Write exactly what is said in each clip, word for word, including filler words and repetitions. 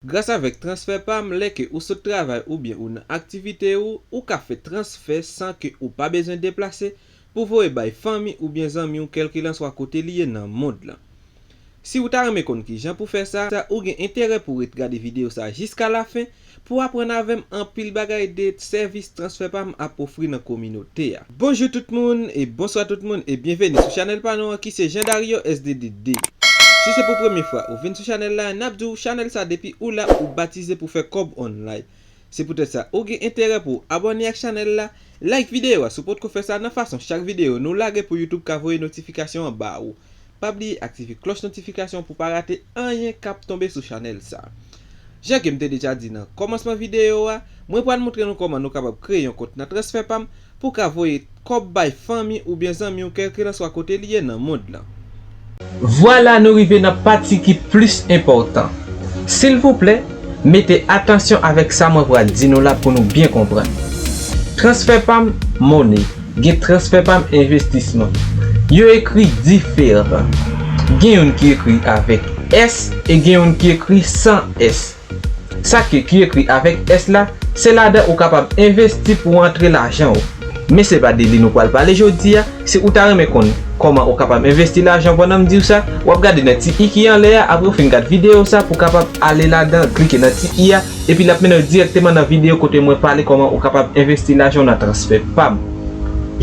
Gras avèk Transfè Pam, lè ke ou sot travay oubyen ou nan aktivite ou, ou ka fè transfè san ke ou pa bezwen deplase pou voye bay fanmi oubyen zanmi w kèlkelanswa kote li ye nan mond lan. Si ou ta renmen konn kijan pou fè sa, ou gen enterè pou ret gade videyo sa jiska lafen pou aprann avè m anpil bagay de sèvis Transfè Pam ap ofri nan kominote a. Bonjou tout moun e bonswa tout moun e byenveni sou chanèl pa nou an ki se Jean Dario S D D D. Si se pou premye fwa ou vin sou chanèl la, n ap di w chanèl sa depi ou la ou batize pou fè kòb online. Se poutèt sa ou gen enterè pou w abòne ak chanèl la, like videyo a si w potko fè sa nan fason chak videyo nou lage pou YouTube ka voye notifikasyon an ba ou. Pa bliye aktive klòch notifikasyon pou w pa rate anyen k ap tonbe sou chanèl sa. Jan ke m te deja di nan kòmansman videyo a, mwen pral montre nou kòman nou kapab kreye yon kont nan Transfè Pam pou w ka voye kòb bay fanmi oubyen zanmi w kèlkelanswa kote li ye nan mond lan. Vwala nou rive nan pati ki plis enpòtan. Silvouplè, mete atansyon avèk sa mwen pral di nou la pou nou byen konprann. Transfè Pam Money, gen Transfè Pam Envestisman. Yo ekri diferan. Gen youn ki ekri avèk S e gen youn ki ekri san S. Sa ke ki ekri avèk S la, se ladan ou kapab envesti pou w antre lajan w. Men se pa de li nou pral pale jodi a. Si ou ta renmen konn kòman ou kapab envesti lajan w pandan m di w sa, w ap gade nan ti i ki anlè a, apre w fin gad videyo sa pou w kapab ale ladan, klike nan ti i a, epi l ap mennen w dirèkteman nan videyo kote mwen pale kòman ou kapab envesti lajan w nan Transfè Pam.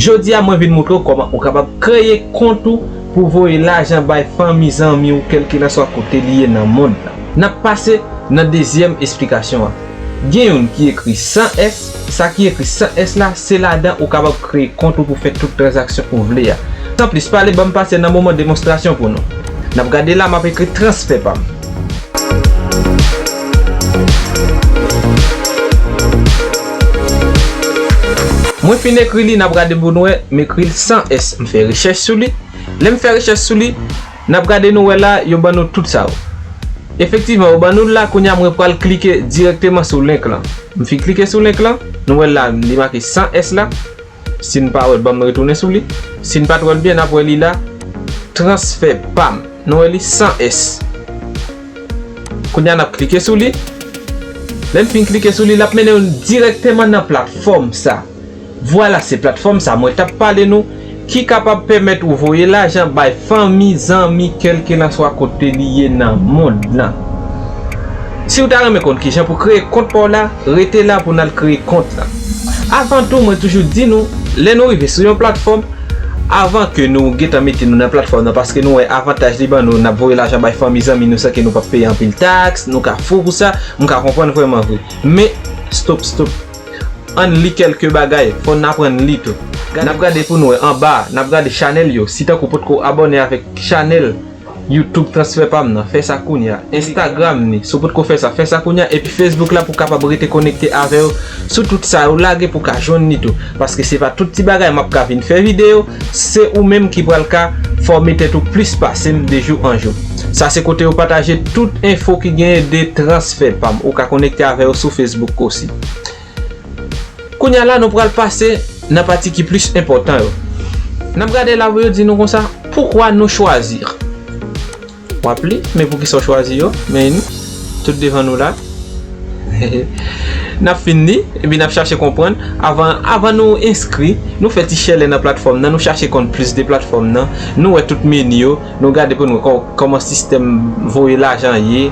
Jodi a mwen vin montre w kòman ou kapab kreye kont ou pou voye lajan bay fanmi zanmi w kèlkelanswa kote li ye nan mond lan. N ap pase nan dezyèm esplikasyon an. Gen youn ki ekri san S, sa ki ekri san S la, se ladan ou kapab kreye kont ou pou fè tout tranzaksyon ou vle a. San plis pale, ban m pase nan moman demonstrasyon pou nou. N ap gade la, m ap ekri Transfè Pam. Mwen fin ekri li, n ap gade pou nou wè, m ekri l san S, m fè rechèch sou li. Lè m fè rechèch sou li, n ap gade nou wè la, yo ban nou tout sa yo. Efektivman, yo ban nou l la, kounye a mwen pral klike dirèkteman sou link lan. M fin klike sou link lan, nou wè l la, li make san S la. Si n pa wè l, ban m retounen sou li. Si n pa t wè l byen, n ap wè li la, Transfè Pam. Nou wè li san S. Kounye a n ap klike sou li. Lè n fin klike sou li, l ap mennen nou dirèkteman nan platfòm sa. Vwala, se platfòm sa mwen t ap pale nou ki kapab pèmèt ou voye lajan bay fanmi, zanmi, kèlkelanswa kote li ye nan mond lan. Si w ta renmen konn kijan pou kreye kont pa w la, rete la pou n al kreye kont lan. Avan tou, mwen toujou di nou, lè nou rive sou yon platfòm, avan ke nou gentan mete nou nan platfòm nan, paske nou wè avantaj li ban nou, n ap voye lajan bay fanmi, zanmi nou san ke nou p ap peye anpil taks, nou ka fou pou sa, m ka konprann vrèman vre. Men, stop, stop. Ann li kèlke bagay, fò n aprann li tou. N ap gade pou nou wè anba a, n ap gade chanèl yo. Si tankou w potko abòne avèk chanèl YouTube Transfè Pam nan, fè sa kounye a. Instagram ni, si w potko fè sa, fè sa kounye a. Epi Facebook la pou w kapab rete konekte avè yo sou tout sa yo lage pou w ka jwenn li tou. Paske se pa tout ti bagay m ap ka vin fè videyo, se ou menm ki pral ka fòme tèt ou plis pase m de jou an jou. Sa se kote yo pataje tout enfo ki genyen de Transfè Pam. Ou ka konekte avè yo sou Facebook osi. Kounye a la, nou pral pase nan pati ki plis enpòtan yo. N ap gade la pou yo di nou konsa, poukwa nou chwazi. W ap li, men poukisa w chwazi yo? Men tout devan nou la. N ap fin li, epi n ap chache konprann. Avan, avan nou enskri, nou fè ti chèlè nan platfòm nan, nou chache konn plis de platfòm nan, nou wè tout meni yo, nou gade pou nou wè kò-, kòman sistèm voye lajan ye,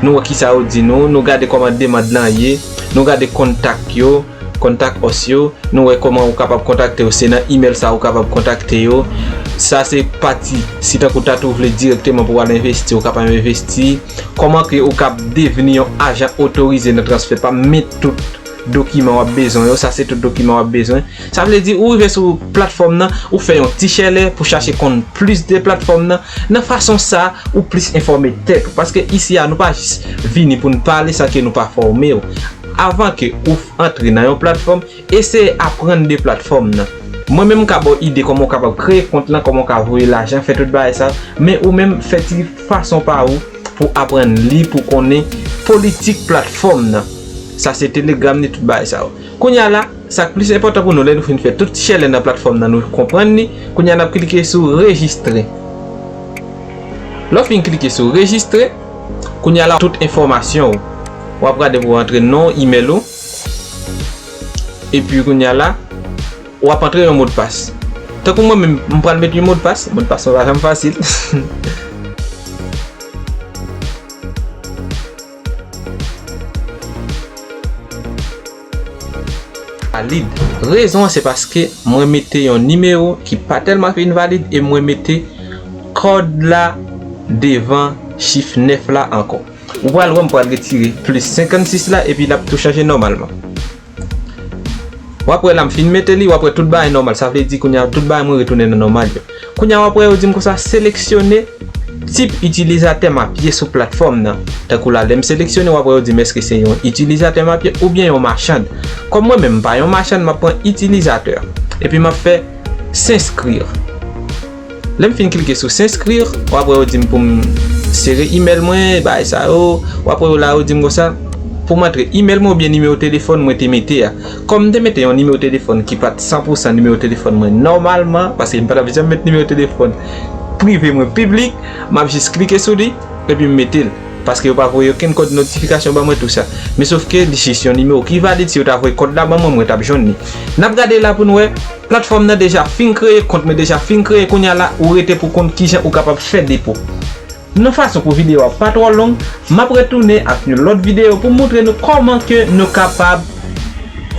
nou wè kisa yo di nou, nou gade kòman demann lan ye, nou gade kontak yo, kontak us yo, nou wè kòman ou kapab kontakte yo, se nan email sa ou kapab kontakte yo. Sa se pati, si tankou w ta tou vle dirèkteman pou w al envesti, ou kapab envesti. Kòman ke ou kab devni yon ajan otorize nan Transfè Pam, men tout dokiman w ap bezwen yo, sa se tout dokiman w ap bezwen. Sa vle di ou rive sou platfòm nan, ou fè yon ti chèlè pou chache konn plis de platfòm nan. Nan fason sa, ou plis enfòme tèt ou. Paske isi a, nou pa jis vini pou n pale san ke nou pa fòme w. Avan ke ou antre nan yon platfòm, eseye aprann de platfòm nan. Mwen menm, m ka ba w ide kòman w kapab kreye kont lan, kòman w ka voye lajan, fè tout bagay sa yo. Men ou menm, fè ti fason pa ou pou aprann li, pou konnen politik platfòm nan. Sa se Telegram ni tout bagay sa yo. Kounye a la, sa k plis enpòtan pou nou, lè nou fin fè tout ti chèlè nan platfòm nan, nou konprann li. Kounye a, n ap klike sou rejistre. Lè w fin klike sou rejistre, kounye a la, tout enfòmasyon w. W ap gade pou w antre non, imèl ou. Epi kounye a la, w ap antre yon modpas. Tankou mwen menm, m pral met yon modpas. Modpas mwen pa janm fasil. Valid. Rezon an se paske mwen mete yon nimewo ki pa tèlman fin valid e mwen mete kòd la devan chif nèf la ankò. Ou pral wè m pral retire plis senkannsis la epi l ap tou chanje nòmalman. W ap wè la m fin mete li, w ap wè tout bagay nòmal. Sa vle di kounye a tout bagay mwen retounen nan nòmal yo. Kounye a w ap wè yo di m konsa seleksyone tip itilizatè m ap ye sou platfòm nan. Tankou la lè m seleksyone w ap wè yo di m èske se yon itilizatè m ap ye oubyen yon machann. Kòm mwen menm m pa yon machann, m ap pran itilizatè. Epi m ap fè s'inscrire. Lè m fin klike sou s'inscrire, w ap wè yo di m pou m sere imèl mwen, bagay sa yo. W ap wè yo la yo di m konsa pou m antre imèl mwen oubyen nimewo telefòn mwen te mete a. Kòm m te mete yon nimewo telefòn ki pa t san pou san nimewo telefòn mwen nòmalman, paske m pa t ap janm met nimewo telefòn prive mwen piblik, m ap jis klike sou li epi m mete l. Paske yo pa voye okenn kòd notifikasyon ban mwen tou sa. Men sofke li jis yon nimewo ki valid, si yo ta voye kòd la ban mwen, mwen t ap jwenn li. N ap gade la pou n wè. Platfòm nan deja fin kreye, kont mwen deja fin kreye, kounye a la ou rete pou konn kijan ou kapab fè depo. Nan fason pou videyo a pa twò long, m ap retounen ak yon lòt videyo pou moutre nou kòman ke nou kapab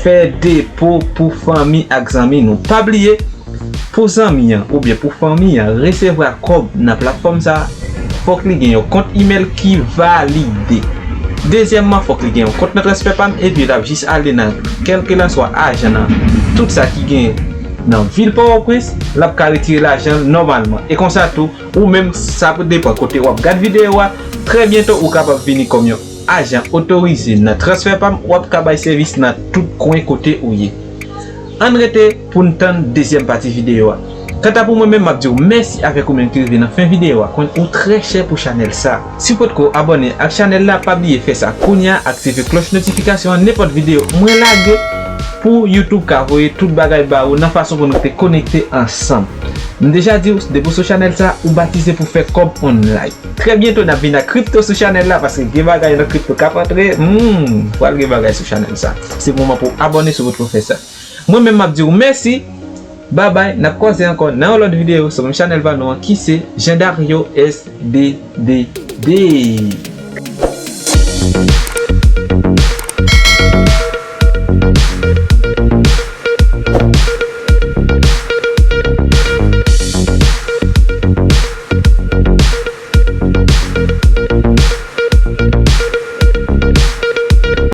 fè depo pou fanmi ak zanmi nou. Pa bliye, pou zanmi an oubyen pou fanmi an resevwa kòb nan platfòm sa, fòk li gen yon kont imèl ki valide. Dezyèmman, fòk li gen yon kont nan Transfè pa m epi l ap jis ale nan kèlkelanswa ajan nan tout sa ki gen nan vil Pòtoprens, l ap ka retire lajan l nòmalman. E konsa tou, ou menm, sa pou depann kote w ap gad videyo a, trè byento ou kapab vini kòm yon ajan otorize nan Transfè pa m, w ap ka bay sèvis nan tout kwen kote ou ye. Ann rete pou n tann dezyèm pati videyo a. Kanta pou mwen menm, m ap di w mèsi avèk ou menm ki rive nan fen videyo a, konn ou trè chè pou chanèl sa. Si w potko abòne ak chanèl la, pa bliye fè sa kounye a, aktive klòch notifikasyon an, nenpòt videyo mwen lage pou YouTube ka voye tout bagay ba ou nan fason pou nou te konekte ansanm. M deja di w, depi w sou chanèl sa, ou batize pou fè kòb online. Trè byento n ap vin ak kripto sou chanèl la, paske gen bagay nan kripto k ap antre. Hmm, pral gen bagay sou chanèl sa. Se moman pou w abòne si w potko fè sa. Mwen menm m ap di w mèsi. Babay, n ap kwaze ankò nan yon lòt videyo sou menm chanèl pa nou an ki se Jean Dario S D D D.